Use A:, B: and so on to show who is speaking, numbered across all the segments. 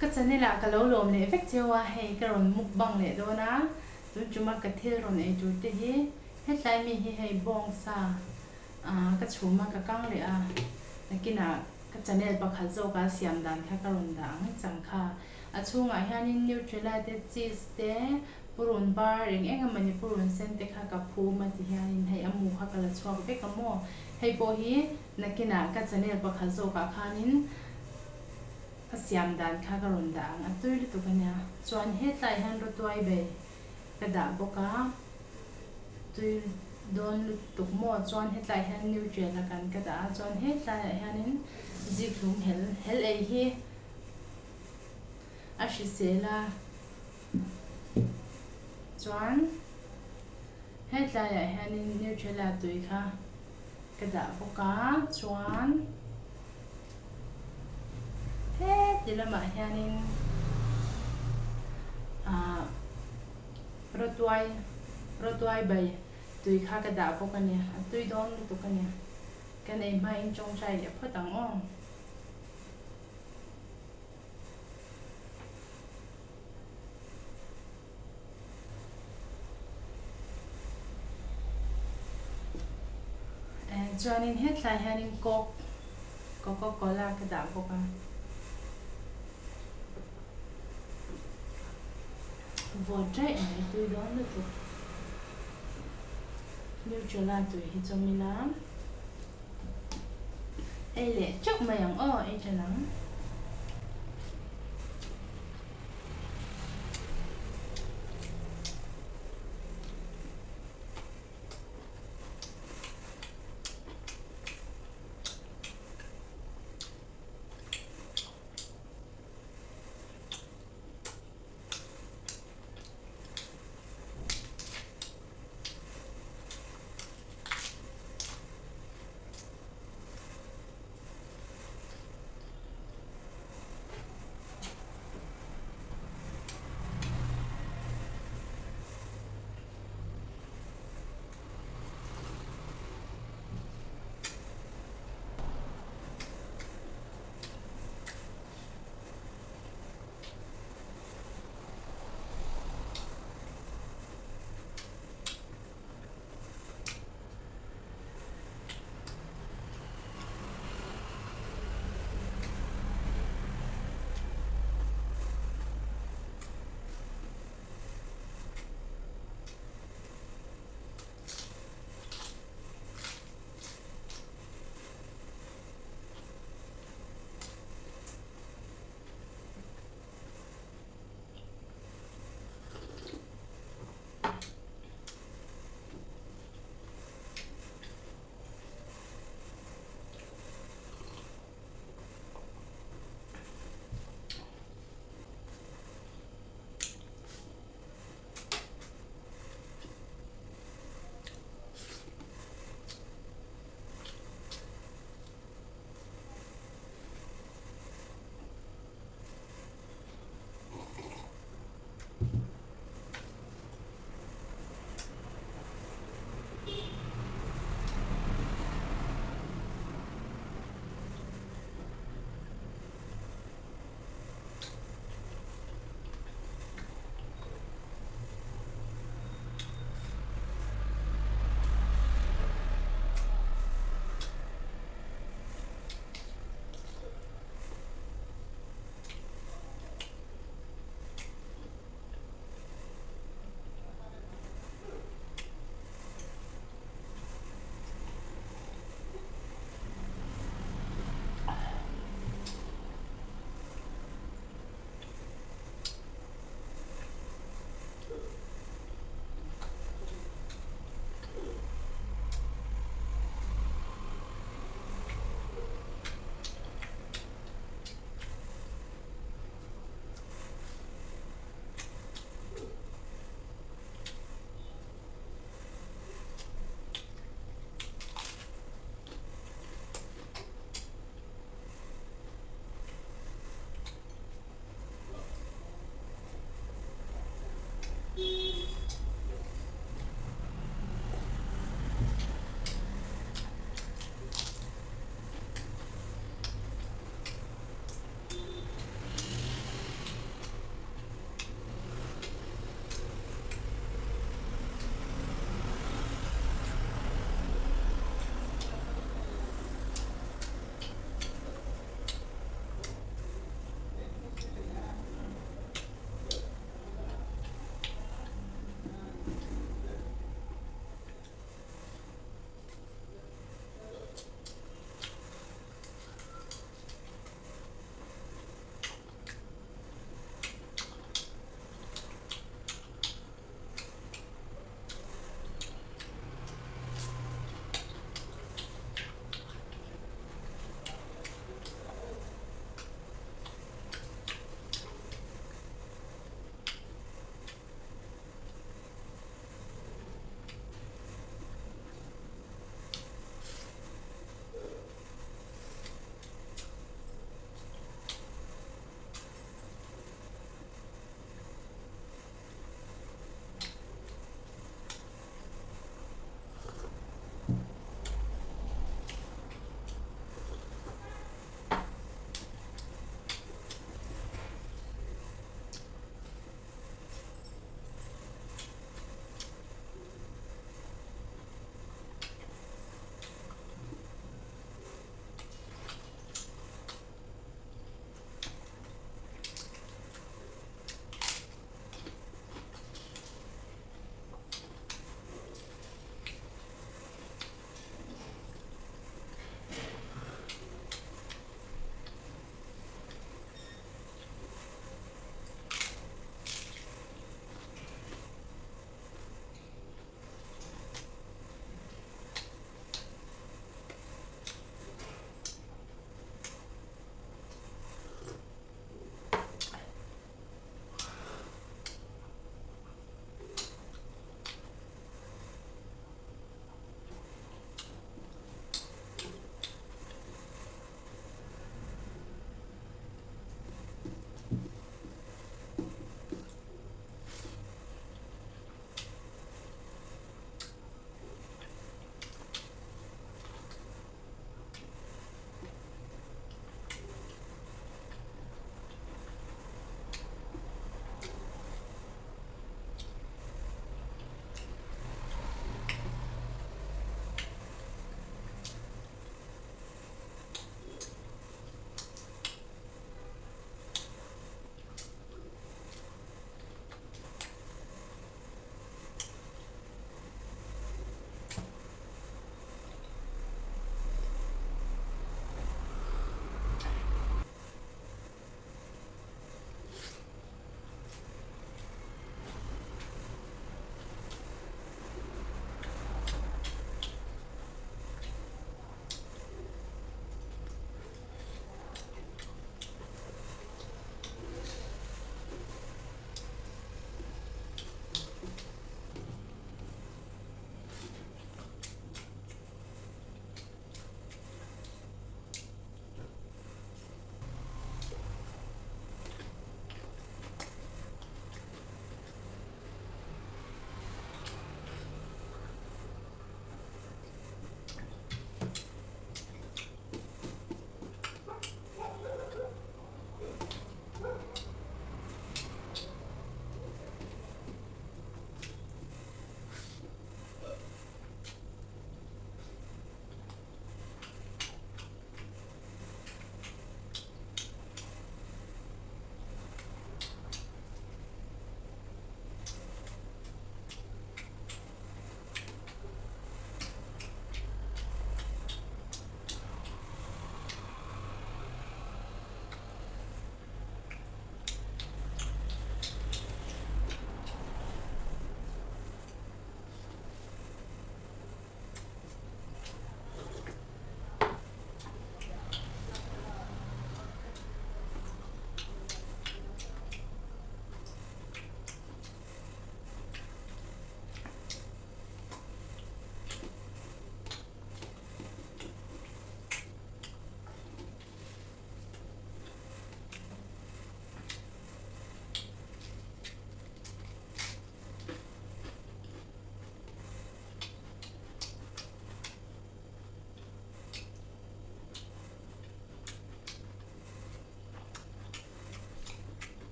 A: Ka channel ah ka lo lawm leh vek cheu a, hei ka rawn mukbang leh dawn a, tun tuma ka thil rawn ei tur te hi hetlai mi hi hei bawngsa ah ka chhum a ka kang leh a, nakinah ka channel pakhat zawk a siam dan kha ka rawn dah ang chang kha. A chhungah hianin Nutrela te cheese te purun bar eng eng emawni purun sen te kha ka phum a ti hianin hei a mu kha ka la chhuak vek a maw? Hei pawh hi nakinah ka channel pakhat zawkah khanin a siam dan kha ka rawn dah ang a tui lutuk a nia. Chuan hetlai hian rawtuai bei ka dah bawk a, tui dawn lutuk maw? Chuan hetlai hian Nutrela kan ka dah a, chuan hetlaiah hianin zikhlum hel hel ei hi a hrisel a chuan hetlaiah hianin Nutrela tui kha ka dah bawk a chuan heti lamah hianin ah rawtuai rawtuai bai tui kha ka dah bawk a ni a tui dawn lutuk a ni kan ei hmain tawngtai leh phawt ang aw. Chuanin hetlai hianin coke coca cola ka dah bawk a vawt daih mai tui dawn lutuk Nutrela tui hi chawm ila. Ei leh teuh mai ang aw, ei tha lang.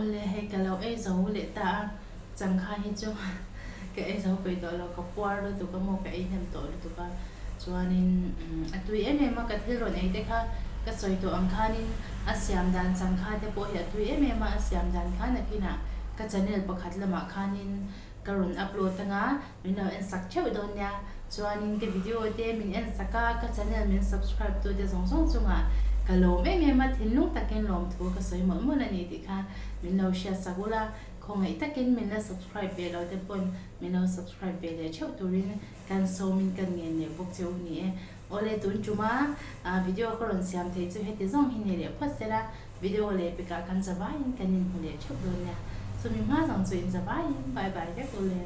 A: Awle hei ka lo ei zo leh ta a, changkha hi chu ka ei zo peih tawh lo, ka puar lutuk a maw ka ei hnem tawh lutuk a, chuanin a tui em em a ka thil rawn ei te kha ka sawi tawh ang khanin a siam dan changkha te pawh hi a tui em em a, a siam dan kha nakinah ka channel pakhat lamah khanin ka rawn upload anga min lo en sak theuh dawn nia, chuanin ka video te min en sak a, ka channel min subscribe tu te zawng zawng chungah ka lawm em em a, thinlung takin lawmthu ka sawi mawlh mawlh a ni tih kha min lo hriat sak ula, khawngaih takin min la subscribe ve lo te pawn min lo subscribe ve leh theuh turin kan sawmin kan ngen leh bawk che u ni e. Awle tun tuma video ka rawn siam theih chu heti zawng hi ni leh phawt sela, Video leh pekah kan zavaiin kan inhmu leh theuh dawn nia. Chumi hma zawng chu in zavaiin bye bye vek u le.